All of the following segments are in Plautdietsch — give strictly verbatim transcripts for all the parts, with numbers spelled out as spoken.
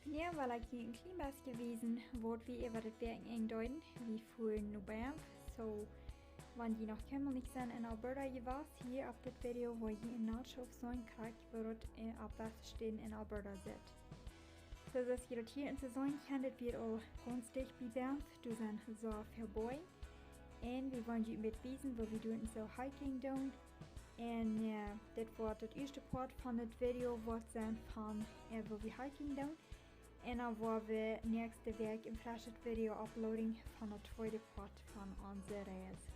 Nu well ekj junt een kjlien bät wiesen, waut wie äwa daut Wäakjenenj deeden. Wie fuaren no Banff. So, wan jie noch kjeenmol nich sent en Alberta jewast, hia opp dit Video woa jie een Notch seenen, krakjt woo daut, äh, opp waut fa Städen en Alberta sitt. So, soo aus jie daut hia en seenen kjennen, daut wia aul gaunz dicht bie Banff. Doa sent soo väl Boaj. Un wie wellen junt een bät wiesen, woo wie doa en soo hiking doonen. Un, äh, dit woat daut ieeschte Poat von dit Video woat sennen von, äh, woo wie hiking doonen. Un dan woa wie näakjste Wäakj een freschet Video uploaden von daut tweede Poat von onse Reis.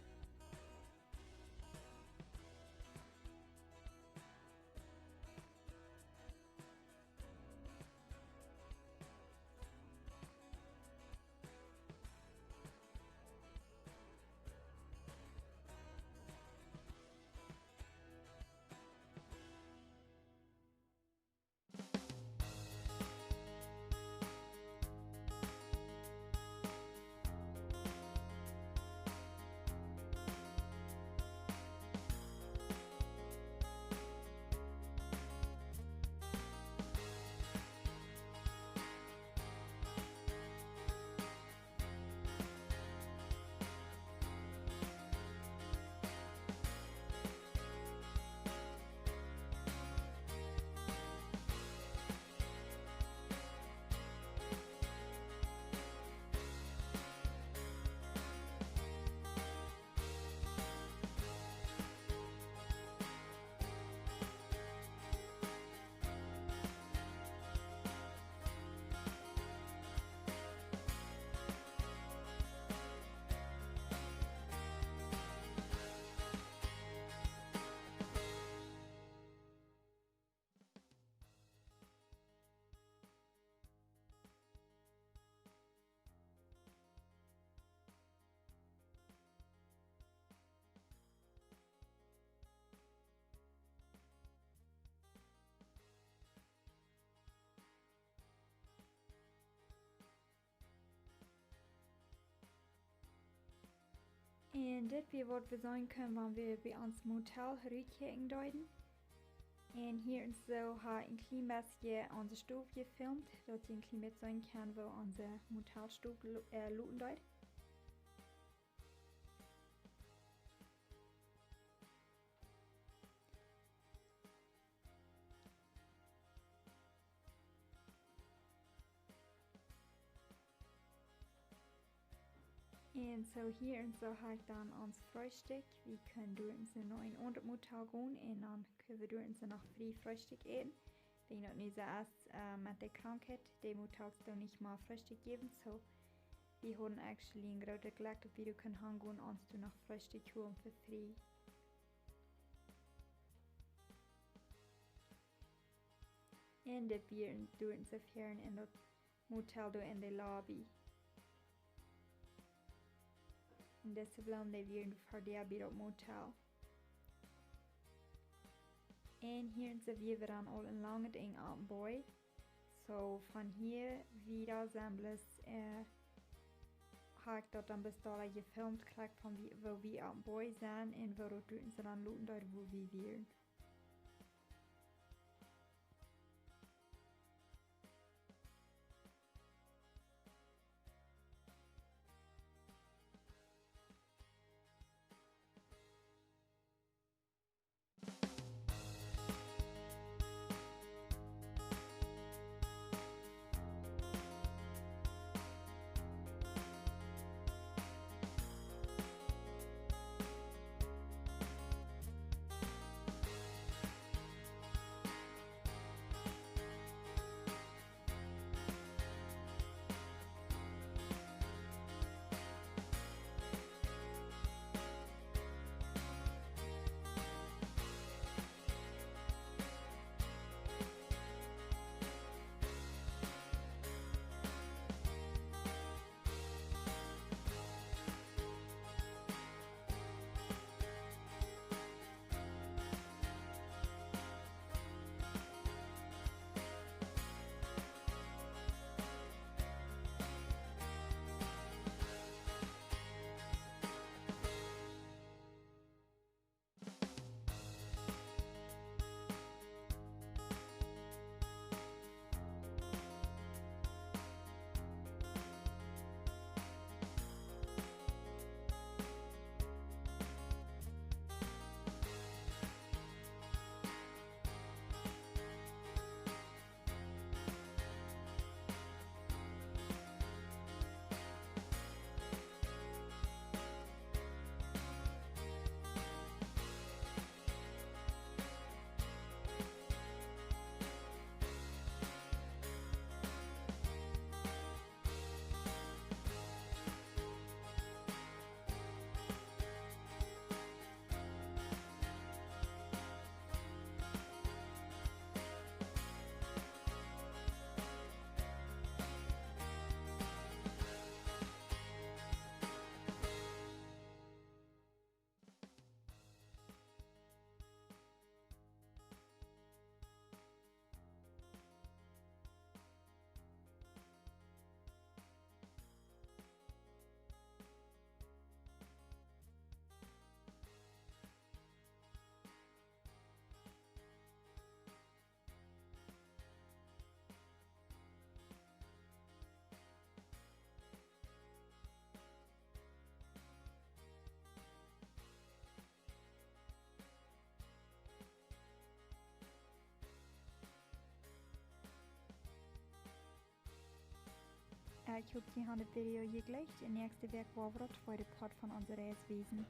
Un dit wia waut wie seenen kunnen, wan wie bie ons Motel rutkjikjen deeden. Un hia en soo hab ekj een kjlien bät onse Stow jefilmt, daut jie een kjlien bät seenen kjennen, woo onse Motelstow lo-, äh, loten deed. Un soo hia en soo hab ekj dan ons Freestikj. Wie kunnen doa en soo no een aundret Motel gonen un dan kjenn wie doa en soo noch frie Freestikj äten. Wan daut nu soo es, äh, met de Krankheit, de Motels doonen nich mea Freestikj jäwen, so wie hauden actually een grootet Jlekj, daut wie doa kunnen hangonen, ons doa noch Freestikj holen fa frie. Un dit wia doa en soo ver en daut Motel doa en de Lobby. Un dise Bloomen, dee wieren fa de bie daut Motel. Un hia en soo wia wie dan aul een langet Enj oppem Boaj. So, von hia wieda sent bloos, äh, hab ekj daut dan bloos doa jefilmt, krakjt von wie, woo wie oppem Boaj sent un woo daut doa en soo dan loten deed, woo wie wieren. Ekj hop jie han dit Video jejlikjt un näakjste Wäakj woa wie daut tweede Poat von onse Reis wiesen.